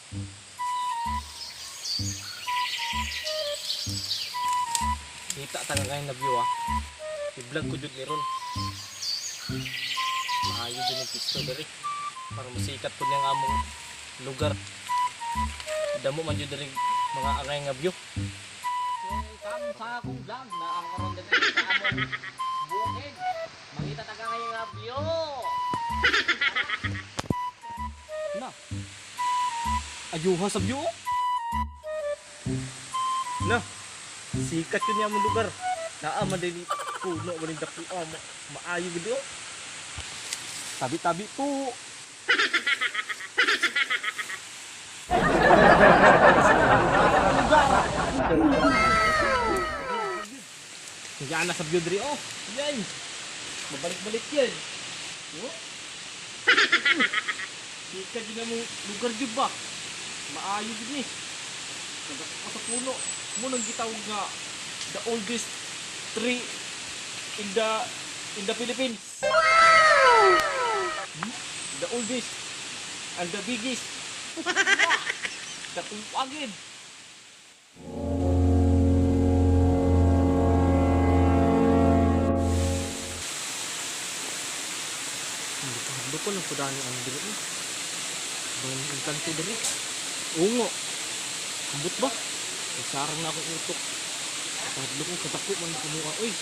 Kita ta nga na view ah. I-vlog ko jud ni ron. Maayo jud ang pisto diri. Para masikat pud niyang among lugar. Damo man jud diri mga angay nga view. Welcome sa akong vlog na ang karon diri sa among bukid. Mangita ta ka ngayon nga view. Na. Ayuha sa view, oh. Na. Sikat yun niya among lugar. Naa man din puno man din dako ah, maayo gid oh. Tabi-tabi po. Higaan na sa view diri oh. Yay. Mabalik-balik yan. Oh. Sikat yun among lugar jud ba? Maayo jud ni. Nagako sa puno. Mo nang gitawag nga the oldest tree in the Philippines. Hmm? The oldest and the biggest. Dako gid. Hindi ko ko lang pudani ang dili ni. Bang engkanto diri. Ungo. Ambot ba? Sarang na akong utok. Padlo ko katakot man kumuha oy.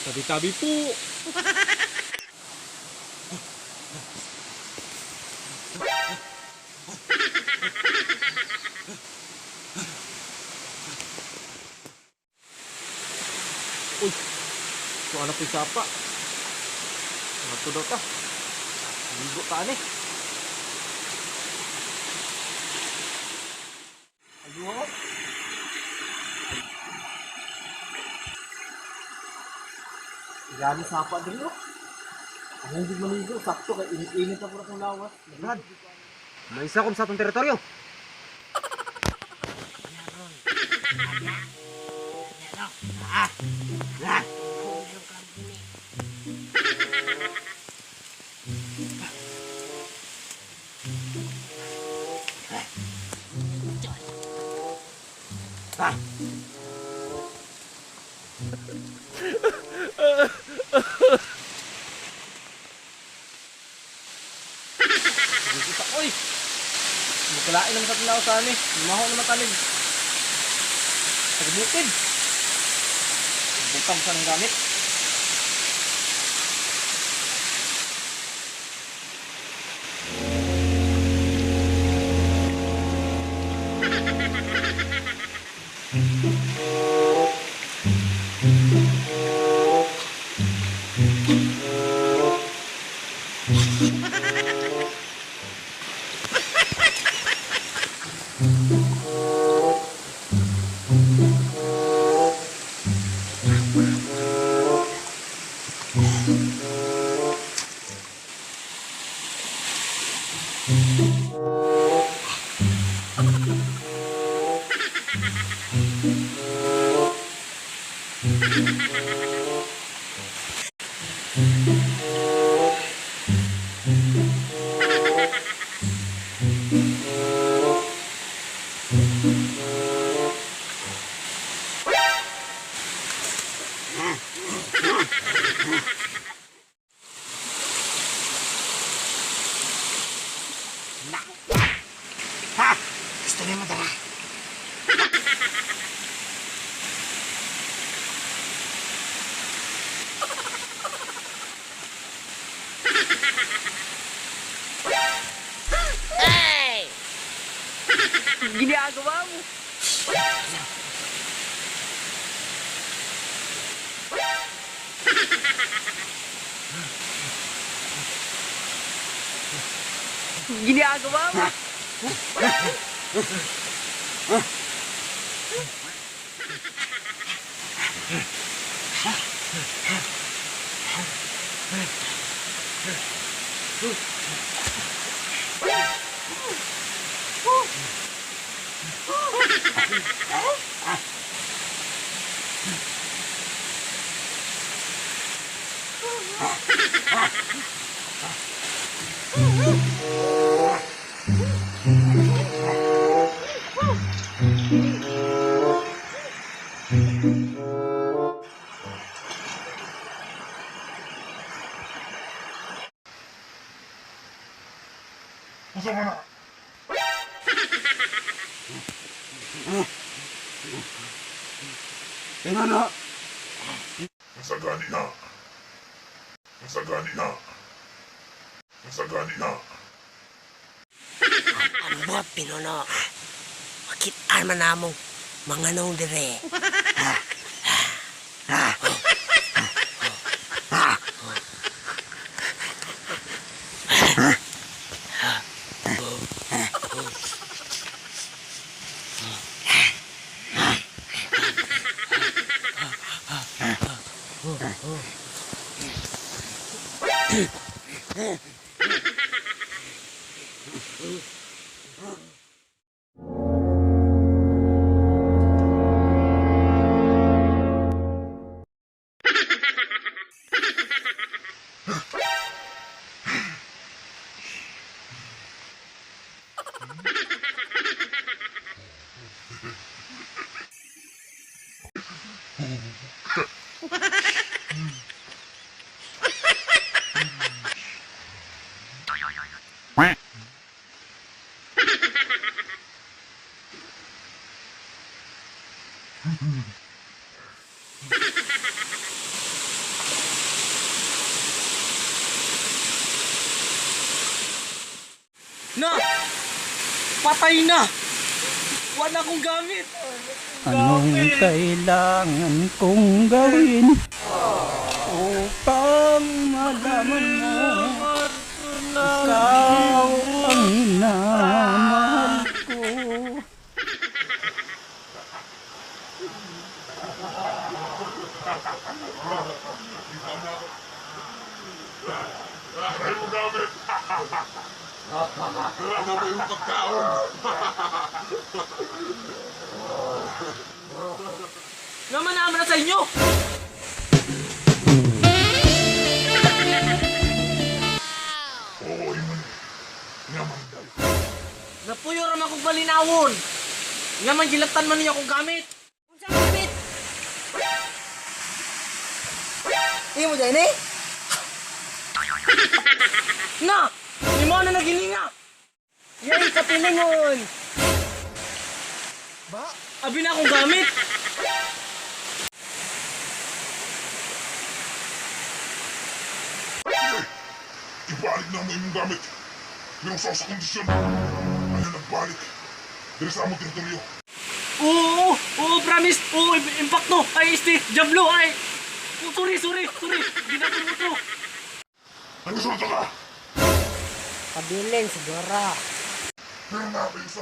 Tabi-tabi po. Uy. So ano po sapa? Ano daw ta? Ligo ta ani. Ayun. Gani sapa diri oh. Ang hindi maligo, sakto kay init-init na pura kong lawas. Brad, may isa sa atong teritoryo. Ligo ta, oy. Mukalain naman sa atong lawas ani. Maho naman tanig. Sa bukid. Butang sa nang gamit. Ha! Gusto niyo madara? Ginagawa mo. Ginagawa mo. Unsa man na? Pinuno. Unsa gani na? Unsa gani na? Unsa gani na? Ambot, pinuno. Makitaan man namong mga nong dire. Na! Patay na! Wala akong gamit! Anong kailangan kong gawin upang malaman mo ikaw ang minamahal ko? Aray mo gamit! Ano ba yung pagkaon? Naman naman na sa inyo! Oo, ingon. Nga man day. Napuyo raman kong balinawon! Nga man gilaptan man niyo akong gamit! Unsa ang gamit? Imo dyan eh? Na! Imo na nagilinga! Yay, kapilingon! Ba? Abi na akong gamit! Sige! Ibalik na mo imong gamit. Pero sa sa kondisyon. Ayaw nagbalik. Diri sa among teritoryo. Oo! Oo, promise! Oo, impacto! Ay, este! Diablo! Ay! Oh, sorry, sorry, sorry! Ginapin mo to! Ano sunod ka? Kabilin, siguro. Pero na ba isa?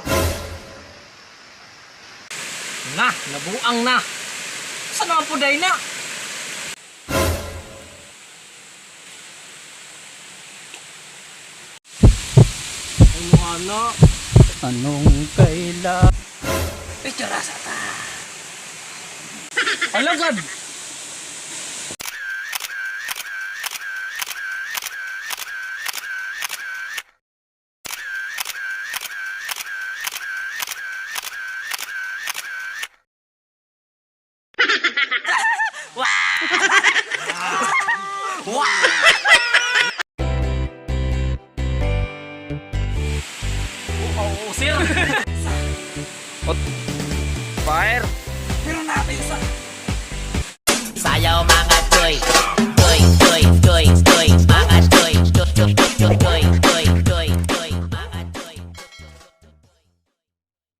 Na! Nabuang na! Saan naman po dahil na? Ay mo ana. Anong kailangan Picture sa ta. Alagad! Oo, sir. Fire! Pero natin sa...